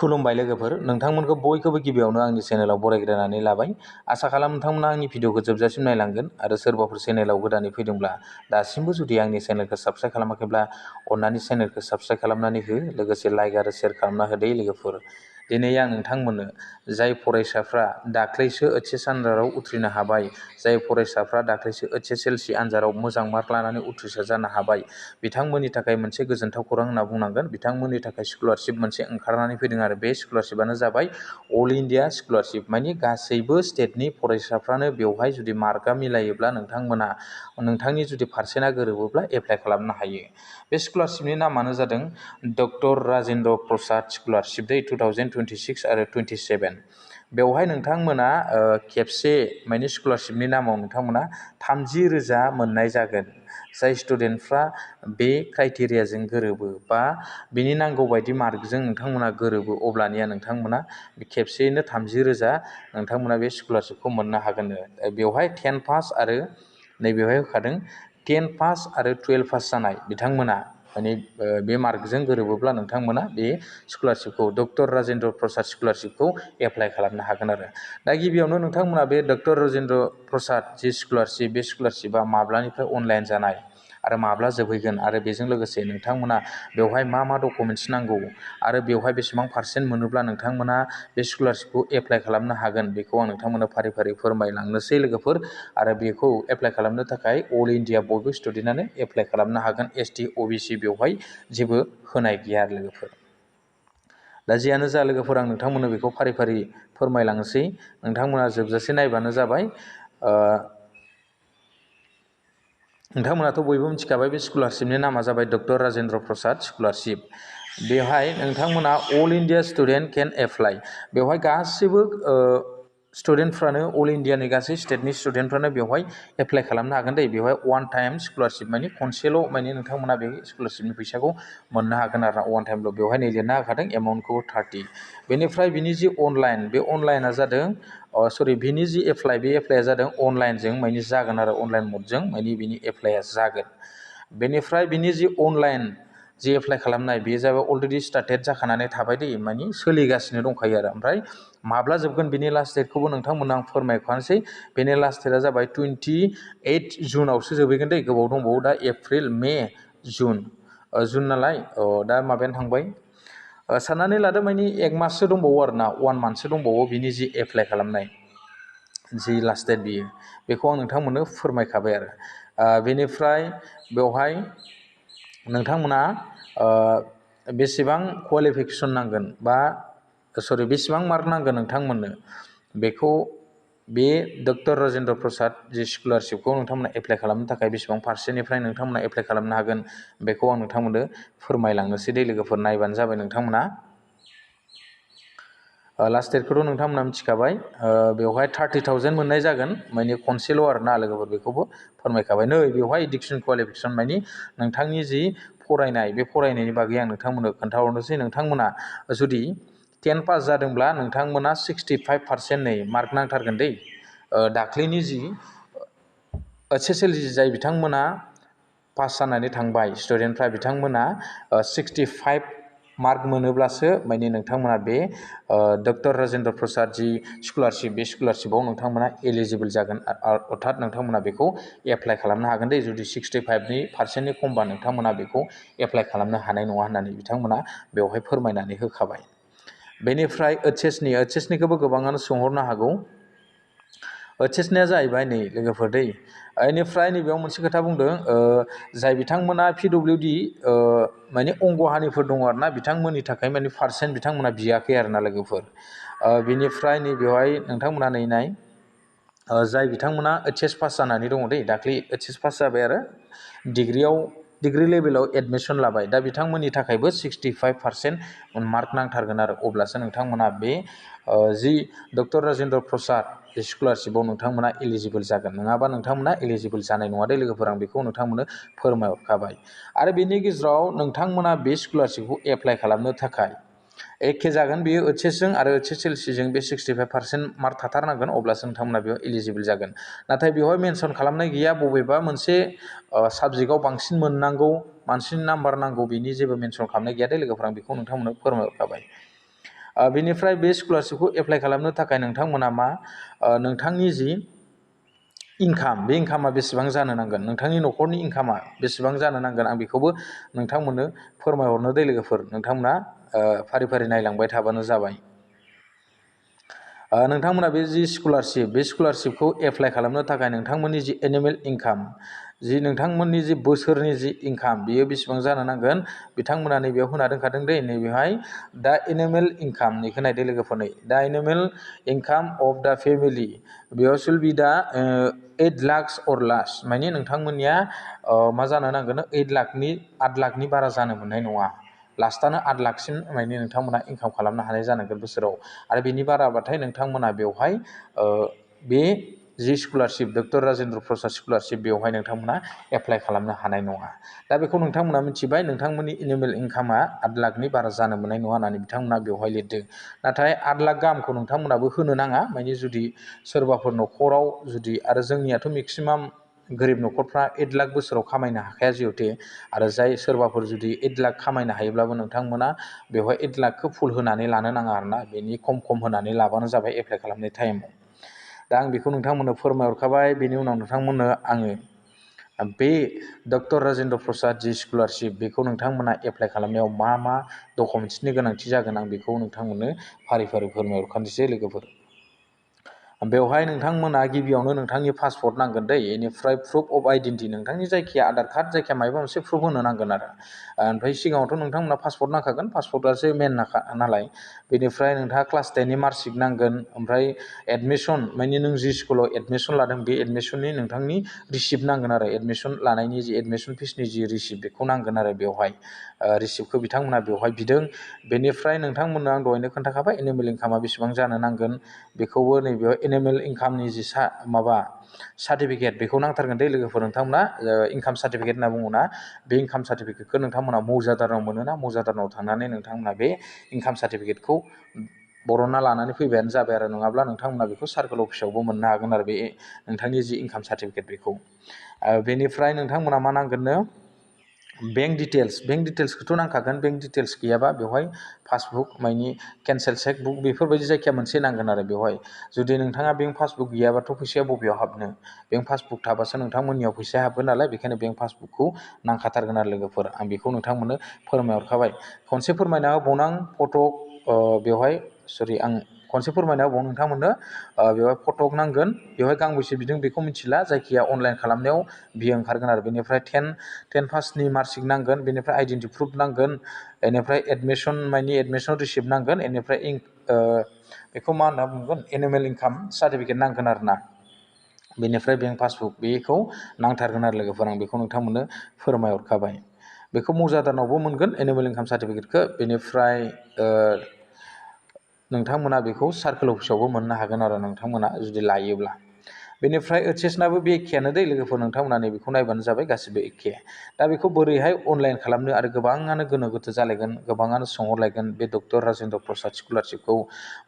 खुलुमबाय लोगोफोर, नोंथांमोनखौ बयखौबो गिबियावनो आंनि चेनेलाव बरायग्रोनानै लाबाय। आसा खालाम नोंथांमोना आंनि भिडिअखौ जोबजासिम नायलांगोन आरो सोरबाफोर चेनेलाव गोदानै फैदोंब्ला दासिमबो जुदि आंनि चेनेलखौ साबस्क्राइब खालामाखैब्ला अन्नानै चेनेलखौ साबस्क्राइब खालामनानै हो, लोगोसे लाइक आरो शेयार खालामना होदो लोगोफोर। दिनै आं नोंथांमोननो जाय फरायसाफ्रा दाख्लैसो एचएस आनजादाव उथ्रिनो हाबाय, जाय फरायसाफ्रा दाख्लैसो एचएसएलसि आनजादाव मोजां मार्क लानानै उथ्रिसार जानो हाबाय, बिथांमोननि थाखाय मोनसे गोजोनथाव खौरां होनना बुंनांगोन। बिथांमोननि थाखाय स्कलारशिप मोनसे ओंखारनानै फैदों आरो बे स्कलारशिपआनो जाबाय अल इन्डिया स्कलारशिप। माने गासैबो स्टेटनि फरायसाफ्रानो बेवहाय जुदि मार्कआ मिलायोब्ला नोंथांनि जुदि पारसेन्टआ गोरोबोब्ला एप्लाइ खालामनो हायो। बे स्कलारशिपनि नामानो जादों डक्टर राजेन्द्र प्रसाद स्कलारशिप 2026 आरो 27। बेवहाय नोंथांमोना खेबसे माने स्कलारशिपनि नामाव नोंथांमोना 30,000 मोननाय जागोन। जाय स्टुडेन्टफ्रा बे क्राइटेरियाजों गोरोबो बा बिनि नांगौ बायदि मार्कजों नोंथांमोना गोरोबो, अब्लानिया नोंथांमोना खेबसेयैनो 30,000 नोंथांमोना बे स्कलारशिपखौ मोननो हागोन। बेवहाय 10 पास आरो नैबेवहाय होखादों 10 पास आरो 12 पास जानाय बिथांमोना माने बे मार्कजों गोरोबोब्ला नोंथांमोना बे स्कलारशिपखौ डक्टर राजेन्द्र प्रसाद स्कलारशिपखौ एप्लाइ खालामनो हागोन आरो। दा गिबियावनो नोंथांमोना बे डक्टर राजेन्द्र प्रसाद जि स्कलारशिप, बे स्कलारशिपआ माब्लानिफ्राय अनलाइन जानाय आरो माब्ला जोबहैगोन, आरो बेजों लोगोसे नोंथांमोना बेवहाय मा मा डकुमेन्ट्स नांगौ आरो बेवहाय बेसेबां पारसेन्ट मोनोब्ला नोंथांमोना बे स्कलारशिपखौ एप्लाइ खालामनो हागोन, बेखौ आं नोंथांमोननो फारि फारि फोरमायलांनोसै लोगोफोर। आरो बेखौ एप्लाइ खालामनो थाखाय अल इन्डिया बयबो स्टुडेन्टआनो एप्लाइ खालामनो हागोन। एसटि अबिसि बेवहाय जेबो होनाय गैया आरो लोगोफोर। दा जियानो जा लोगोफोर, आं नोंथांमोननो बेखौ फारि फारि फोरमायलांनोसै, नोंथांमोना जोबजासे नायबानो जाबाय। नोंथांमोनाथ' बयबो मिथिखाबाय बे स्कलारशिपनि नामा जाबाय डक्टर राजेन्द्र प्रसाद स्कलारशिप। बेवहाय नोंथांमोना अल इन्डिया स्टुडेन्ट केन एप्लाइ। बेवहाय गासैबो स्टुडेन्टफ्रानो, अल इन्डियानि गासै स्टेटनि स्टुडेन्टफ्रानो बेवहाय एप्लाइ खालामनो हागोन दे। बेवहाय वान टाइम स्कलारशिप, माने खनसेल' माने नोंथांमोना बे स्कलारशिपनि फैसाखौ मोननो हागोन आरो वान टाइमल'। बेवहाय नै लिरना होखादों एमाउन्टखौ 30। बेनिफ्राय बिनि जि अनलाइन, बे अनलाइना जादों बिनि जि एप्लाइ, बे एप्लाइआ जादों अनलाइनजों माने जागोन आरो अनलाइन मडजों माने बिनि एप्लाइआ जागोन। बेनिफ्राय बिनि जि अनलाइन जि एप्लाइ खालामनाय, बेयो जाबाय अलरेडि स्टार्टेड जाखानानै थाबाय दे, माने सोलिगासिनो दंखायो आरो। ओमफ्राय माब्ला जोबगोन बिनि लास्ट डेटखौबो नोंथांमोननो आं फोरमायखानोसै। बेनि लास्ट डेटआ जाबाय 28 जुनावसो जोबहैगोन दे, गोबाव दंबावो। दा एप्रिल, मे, जुन नालाय, दा माबायानो थांबाय। साननानै लादो माने 1 माससो दंबावो आरो ना, 1 मान्थसो दंबावो बिनि जि एप्लाइ खालामनाय जि लास्ट डेट, बेखौ आं नोंथांमोननो फोरमायखाबाय आरो। बेनिफ्राय बेवहाय नोंथांमोना बेसेबां क्वालिफिकेसन नांगोन बा बेसेबां मार्क नांगोन नोंथांमोननो, बेखौ बे डक्टर राजेन्द्र प्रसाद जि स्कलारशिपखौ नोंथांमोना एप्लाइ खालामनो थाखाय बेसेबां पारसेन्टनिफ्राय नोंथांमोना एप्लाइ खालामनो हागोन, बेखौ आं नोंथांमोननो फोरमायलांनोसै दे लोगोफोर। नायबानो जाबाय नोंथांमोना। लास्ट डेटखौथ' नोंथांमोना मिथिखाबाय। बेवहाय 30,000 मोननाय जागोन, माने खनसेल' आरो ना लोगोफोर, बेखौबो फोरमायखाबाय। नै बेवहाय इडुकेसन क्वालिफिकेसन, माने नोंथांनि जि फरायनाय, बे फरायनायनि बागै आं नोंथांमोननो खोन्थाहरनोसै। नोंथांमोना जुदि 10 पास जादोंब्ला नोंथांमोना 65% नै मार्क नांथारगोन दै। दाख्लैनि जि एचएसएलसि जाय बिथांमोना पास जानानै थांबाय स्टुडेन्टफ्रा, बिथांमोना 65 मार्क मोनोब्लासो माने नोंथांमोना बे डक्टर राजेन्द्र प्रसाद जि स्कलारशिप, बे स्कलारशिपआव नोंथांमोना एलिजिबोल जागोन। अर्थात नोंथांमोना बेखौ एप्लाइ खालामनो हागोन दे। जुदि 65% खमबा नोंथांमोना बेखौ एप्लाइ खालामनो हानाय नङा होननानै बिथांमोना बेवहाय फोरमायनानै होखाबाय। बेनिफ्राय ओइचएसनिखौबो गोबाङानो सोंहरनो हागौ। ओइचएसनिया जाहैबाय नै लोगोफोर दै। बेनिफ्राय नैबेयाव मोनसे खोथा बुंदों, जाय बिथांमोना पिडब्लिउडि माने अंगहानिफोर दङ आरो ना, बिथांमोननि थाखाय माने पारसेन्ट बिथांमोना बियाखै आरो ना लोगोफोर। बिनिफ्राय नैबेवहाय नोंथांमोना नाय, जाय बिथांमोना ओइचएस पास जानानै दङ दै, दाख्लै ओइचएस पास जाबाय आरो डिग्रि लेभेलाव एडमिसन लाबाय, दा बिथांमोननि थाखायबो 65% मार्क नांथारगोन आरो, अब्लासो नोंथांमोना बे जि डक्टर राजेन्द्र प्रसाद स्कलारशिपआव नोंथांमोना एलिजिबोल जागोन। नङाबा नोंथांमोना एलिजिबोल जानाय नङा दे लोगोफोर, आं बेखौ नोंथांमोननो फोरमायहरखाबाय। आरो बेनि गेजेराव नोंथांमोना बे स्कलारशिपखौ एप्लाइ खालामनो थाखाय एखे जागोन बेयो ओइचएसजों आरो ओइचएसएलसिजों, बे 65% मार्क थाथारनांगोन, अब्लासो नोंथांमोना बेयाव एलिजिबोल जागोन। नाथाय बेवहाय मेनसन खालामनाय गैया बबेबा मोनसे साबजेक्टआव बांसिन मोननांगौ, बांसिन नाम्बार नांगौ, बिनि जेबो मेनसन खालामनाय गैया दे लोगोफोर, आं बेखौ नोंथांमोननो फोरमायहरखाबाय। बेनिफ्राय बे स्कलारशिपखौ एप्लाइ खालामनो थाखाय नोंथांमोना मा नोंथांनि जि इनकाम, बे इनकामा बेसेबां जानो नांगोन, नोंथांनि न'खरनि इनकामा बेसेबां जानो नांगोन, आं बेखौबो नोंथांमोननो फोरमायहरनो दै लोगोफोर। नोंथांमोना फारि फारि नायलांबाय थाबानो जाबाय। नोंथांमोना बे जि स्कलारशिप, बे स्कलारशिपखौ एप्लाइ खालामनो थाखाय नोंथांमोननि जि एनुवेल इनकाम, जि नोंथांमोननि जि बोसोरनि जि इनकाम, बियो बेसेबां जानो नांगोन बिथांमोना नैबेयाव होना दोनखादों दै, नैबेहाय दा एनुवेल इनकाम नैखौ नायदो लोगोफोरनै, दा annual income of the family, बेयाव सुल बि दा 8 lakhs अर लास, माने नोंथांमोननिया मा जानो नांगोन, 8 लाखनि बारा जानो मोननाय नङा, लास्टानो 8 लाखसिम माने नोंथांमोना इनकाम खालामनो हानाय जानांगोन बोसोराव। आरो बेनि बाराबाथाय नोंथांमोना बेवहाय बे जि scholarship doctor Rajendra Prasad scholarship, बेवहाय नोंथांमोना एप्लाइ खालामनो हानाय नङा। दा बेखौ नोंथांमोना मिथिबाय, नोंथांमोननि एनुवेल इनकामा 8 लाखनि बारा जानो मोननाय नङा होननानै बिथांमोना बेवहाय लिरदों। नाथाय 8 लाख गाहामखौ नोंथांमोनाबो होनो नाङा, माने जुदि सोरबाफोर न'खराव जुदि, आरो जोंनियाथ' मेक्सिमाम गोरिब न'खरफ्रा 8 लाख बोसोराव खामायनो हाखाया जिहेते, आरो जाय सोरबाफोर जुदि 8 लाख खामायनो हायोब्लाबो नोंथांमोना बेवहाय 8 लाखखौ फुल होनानै लानो नाङा आरोना, बेनि खम होनानै लाबानो जाबाय एप्लाइ खालामनाय टाइमाव। दा आं बेखौ नोंथांमोननो फोरमायहरखाबाय। बेनि उनाव नोंथांमोननो आङो बे डक्टर राजेन्द्र प्रसाद जि स्कलारशिप, बेखौ नोंथांमोना एप्लाइ खालामनायाव मा मा डकुमेन्ट्सनि गोनांथि जागोन, आं बेखौ नोंथांमोननो फारि फारि फोरमायहरखानोसै लोगोफोर। बेवहाय नोंथांमोना गिबियावनो नोंथांनि पासपर्ट नांगोन दै, बेनिफ्राय प्रुफ अफ आइडेन्टिटि, नोंथांनि जायखिया आधार कार्ड, जायखिया माबा मोनसे प्रुफ होनो नांगोन आरो। ओमफ्राय सिगाङावथ' नोंथांमोना पासपर्ट नांखागोन, पासपर्टआसो मेन नालाय। बेनिफ्राय नोंथाङा क्लास 10नि मार्कशिट नांगोन, ओमफ्राय एडमिसन, माने नों जि स्कुलाव एडमिसन लादों बे एडमिसननि नोंथांनि रिसिप्ट नांगोन आरो, एडमिसन लानायनि जि एडमिसन फिसनि जि रिसिप्ट, बेखौ नांगोन आरो बेवहाय। रिसिप्टखौ बिथांमोना बेवहाय बिदों। बेनिफ्राय नोंथांमोननो आं दहायनो खोन्थाखाबाय एनुवेल इनकामा बेसेबां जानो नांगोन, बेखौबो नैबेयाव एनुवेल इनकामनि जि सार्टिफिकेट, बेखौ नांथारगोन दै लोगोफोर। नोंथांमोना इनकाम सार्टिफिकेट होनना बुङोना, बे इनकाम सार्टिफिकेटखौ नोंथांमोना मौजादारनाव मोनोना, मौजादारनाव थांनानै नोंथांमोना बे इनकाम सार्टिफिकेटखौ बरनना लानानै फैबायानो जाबाय आरो, नङाब्ला नोंथांमोना बेखौ सार्कोल अफिसावबो मोननो हागोन आरो, बे नोंथांनि जि इनकाम सार्टिफिकेट बेखौ। बेनिफ्राय नोंथांमोना मा नांगोननो, बेंक डिटेल्सखौथ' नांखागोन, बेंक डिटेल्स गैयाबा बेवहाय पासबुक, मानि केन्सेल चेकबुक, बेफोरबायदि जायखिया मोनसे नांगोन आरो बेवहाय। जुदि नोंथाङा बेंक पासबुक गैयाबाथ' फैसाया बबेयाव हाबनो, बेंक पासबुक थाबासो नोंथांमोननियाव फैसाया हाबगोन नालाय, बेखायनो बेंक पासबुकखौ नांखाथारगोन आरो लोगोफोर। आं बेखौ नोंथांमोननो फोरमायहरखाबाय। खनसे फोरमायना होबावनो आं, बेवहाय आं खनसे फोरमायना होबावनो नोंथांमोननो, बेवहाय फटक नांगोन, बेवहाय गांबेसे बिदों बेखौ मिथिला, जायखिया अनलाइन खालामनायाव बियो ओंखारगोन आरो। बेनिफ्राय 10 पासनि मार्कशिट नांगोन, बेनिफ्राय आइडेन्टि प्रुफ नांगोन, बेनिफ्राय एडमिसन रिसिप्ट नांगोन, बेनिफ्राय बेखौ मा होनना बुंगोन, एनुवेल इनकाम सार्टिफिकेट नांगोन आरोना। बेनिफ्राय बेंक पासबुक, बेखौ नांथारगोन आरो लोगोफोर। आं बेखौ नोंथांमोननो फोरमायहरखाबाय। बेखौ मौजादारनावबो मोनगोन एनुवेल इनकाम सार्टिफिकेटखौ। बेनिफ्राय नोंथांमोना बेखौ सार्कोल अफिसावबो मोननो हागोन आरो, नोंथांमोना जुदि लायोब्ला। बेनिफ्राय ओइचएसनाबो बे एखेयानो दै लोगोफोर, नोंथांमोना नैबेखौ नायबानो जाबाय, गासिबो एखे। दा बेखौ बोरैहाय अनलाइन खालामनो, आरो गोबाङानो गोनो गोथो जालायगोन, गोबाङानो सोंहरलायगोन बे डक्टर राजेन्द्र प्रसाद स्कलारशिपखौ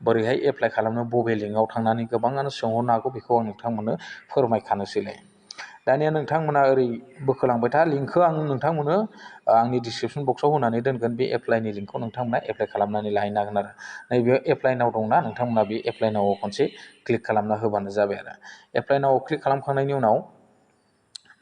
बोरैहाय एप्लाइ खालामनो, बबे लिंकआव थांनानै, गोबाङानो सोंहरनो हागौ, बेखौ आं नोंथांमोननो फोरमायखानोसैलाय। दानिया नोंथांमोना ओरै बोखोलांबाय था, लिंकखौ आं नोंथांमोननो आंनि डिसक्रिपसन बक्सआव होनानै दोनगोन, बे एप्लाइनि लिंकखौ नोंथांमोना एप्लाइ खालामनानै लाहैनो हागोन आरो। नैबेयाव एप्लाइ नाव दंना, नोंथांमोना बे एप्लाइ नावआव खनसे क्लिक खालामना होबानो जाबाय आरो। एप्लाइ नावआव क्लिक खालामखांनायनि उनाव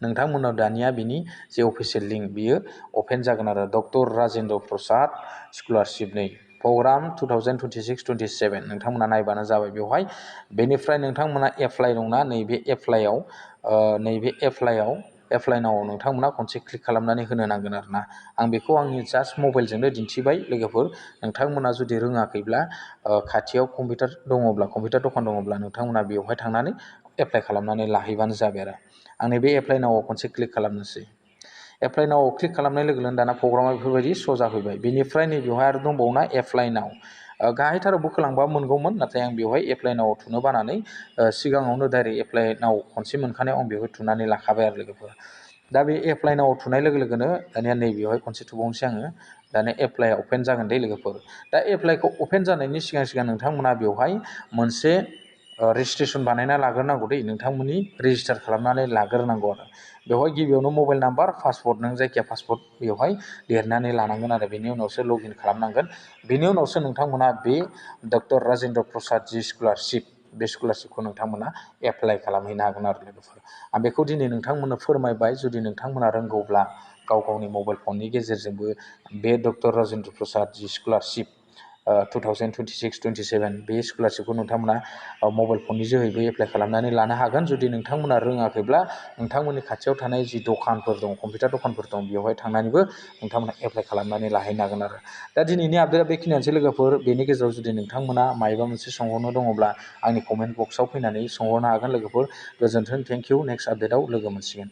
नोंथांमोनाव दानिया बिनि जे अफिसियेल लिंक, बियो अपेन जागोन आरो, डक्टर राजेन्द्र प्रसाद स्कलारशिपनि प्रग्राम 2026-27, नोंथांमोना नायबानो जाबाय बेवहाय। बेनिफ्राय नोंथांमोना एप्लाइ दंना, नैबे एप्लाइ नावआव नोंथांमोना खनसे क्लिक खालामनानै होनो नांगोन आरोना। आं बेखौ आंनि जास्ट मबाइलजोंनो दिन्थिबाय लोगोफोर। नोंथांमोना जुदि रोङाखैब्ला, खाथियाव कम्पिउटार दखान दङब्ला नोंथांमोना बेवहाय थांनानै एप्लाइ खालामनानै लाहैबानो जाबाय आरो। आं नैबे एप्लाइ नावआव खनसे क्लिक खालामनोसै। एप्लाइ नावआव क्लिक खालामनाय लोगो लोगोनो दाना प्रग्रामा बेफोरबायदि श' जाफैबाय। बेनिफ्राय नैबेवहाय आरो दंबावोना एप्लाइ नाव, गाहायथाराव बोखोलांबा मोनगौमोन, नाथाय आं बेवहाय एप्लाइ नावआव थुनो बानानै सिगाङावनो डाइरेक्ट एप्लाइ नाव खनसे मोनखानायाव आं बेवहाय थुनानै लाखाबाय आरो लोगोफोर। दा बे एप्लाइ नावआव थुनाय लोगो लोगोनो दानिया नैबेवहाय खनसे थुबावनोसै आङो, दानिया एप्लाइआ अपेन जागोन दे लोगोफोर। दा एप्लाइखौ अपेन जानायनि सिगां नोंथांमोना बेवहाय मोनसे रेजिस्ट्रेसन बानायना लाग्रोनांगौ दै, नोंथांमोननि रेजिस्टार खालामनानै लाग्रोनांगौ आरो बेवहाय गिबियावनो मबाइल नाम्बार पासवर्ड नों जायखिया पासवर्ड बेवहाय लिरनानै लानांगोन आरो बेनि उनावसो लगइन खालामनांगोन। बेनि उनावसो नोंथांमोना बे डक्टर राजेन्द्र प्रसाद जि स्कलारशिप बे स्कलारशिपखौ नोंथांमोना एप्लाइ खालामहैनो हागोन आरो लोगोफोर। आं बेखौ दिनै नोंथांमोननो फोरमायबाय। जुदि नोंथांमोना रोंगौब्ला गाव गावनि मबाइल फननि गेजेरजोंबो बे डक्टर राजेन्द्र प्रसाद जि स्कलारशिप 2026-27 बे स्कलारशिपखौ नोंथांमोना मबाइल फननि जोहैबो एप्लाइ खालामनानै लानो हागोन। जुदि नोंथांमोना रोङाखैब्ला नोंथांमोननि खाथियाव थानाय जि दखानफोर दं, कम्पिउटार दखानफोर दं, बेवहाय थांनानैबो नोंथांमोना एप्लाइ खालामनानै लाहैनो हागोन आरो। दा दिनैनि आपडेटआ बेखिनियानोसै लोगोफोर। बेनि गेजेराव जुदि नोंथांमोना मायबा मोनसे सोंहरनो दङब्ला आंनि कमेन्ट बक्सआव फैनानै सोंहरनो हागोन लोगोफोर। गोजोन्थों, थेंक इउ। नेक्स्ट आपडेटआव लोगो मोनसिगोन।